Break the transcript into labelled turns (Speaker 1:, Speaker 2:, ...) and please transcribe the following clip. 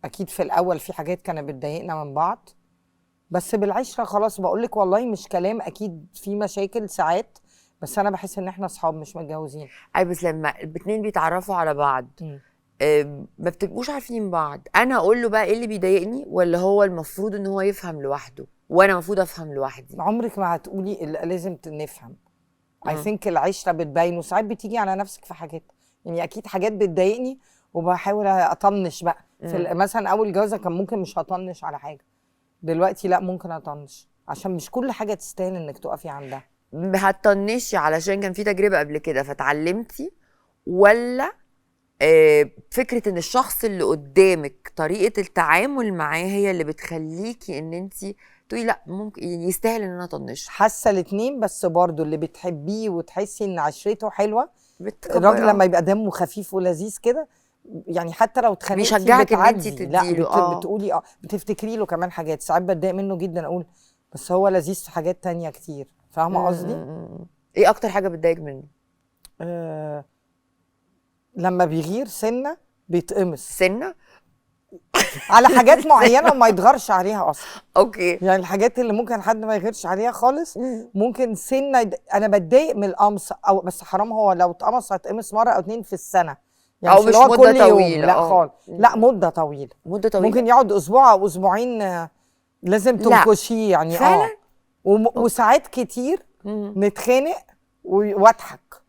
Speaker 1: اكيد في الاول في حاجات كانت بتضايقنا من بعض، بس بالعشرة خلاص. بقول لك والله مش كلام، اكيد في مشاكل ساعات، بس انا بحس ان احنا اصحاب مش متجوزين.
Speaker 2: اي بس لما الاتنين بيتعرفوا على بعض ما بتبقوش عارفين بعض. انا اقول له بقى ايه اللي بيضايقني، ولا هو المفروض ان هو يفهم لوحده وانا المفروض افهم لوحدي؟
Speaker 1: عمرك ما هتقولي لازم نفهم. I think العشرة بتبين، وساعات بتيجي على نفسك في حاجات، يعني اكيد حاجات بتضايقني وبحاول اطنش بقى. في مثلا اول جوازه كان ممكن مش هطنش على حاجة، دلوقتي لا ممكن اطنش، عشان مش كل حاجة تستاهل انك تقفي عندها.
Speaker 2: هتطنشي علشان كان في تجربه قبل كده فتعلمتي، ولا فكرة ان الشخص اللي قدامك طريقه التعامل معاه هي اللي بتخليكي ان انت تقولي لا ممكن يستاهل ان انا اطنشه؟
Speaker 1: حاسه الاثنين، بس برضو اللي بتحبيه وتحسي ان عشرته حلوة، الراجل لما يبقى دمه خفيف ولذيذ كده، يعني حتى لو اتخانقتي
Speaker 2: بيشجعك ان انت تديله.
Speaker 1: لا بتقولي بتفتكري له كمان حاجات. ساعات بتضايق منه جدا، اقول بس هو لذيذ في حاجات تانية كتير. فاهمه قصدي؟
Speaker 2: ايه اكتر حاجة بتضايق منه؟
Speaker 1: لما بيغير سنة بيتقمص
Speaker 2: سنة
Speaker 1: على حاجات معينة وما يتغرش عليها اصلا.
Speaker 2: okay،
Speaker 1: يعني الحاجات اللي ممكن حد ما يغيرش عليها خالص ممكن سنة انا بتضايق من القمص، او بس حرام هو لو اتقمص هيتقمص مرة او اتنين في السنة، يعني
Speaker 2: او مش مده
Speaker 1: كل
Speaker 2: طويلة.
Speaker 1: لا خالص، لا مده طويلة،
Speaker 2: مده طويلة
Speaker 1: ممكن يقعد اسبوع او اسبوعين لازم تنكشيه يعني.
Speaker 2: فعلا.
Speaker 1: وساعات كتير نتخانق واضحك.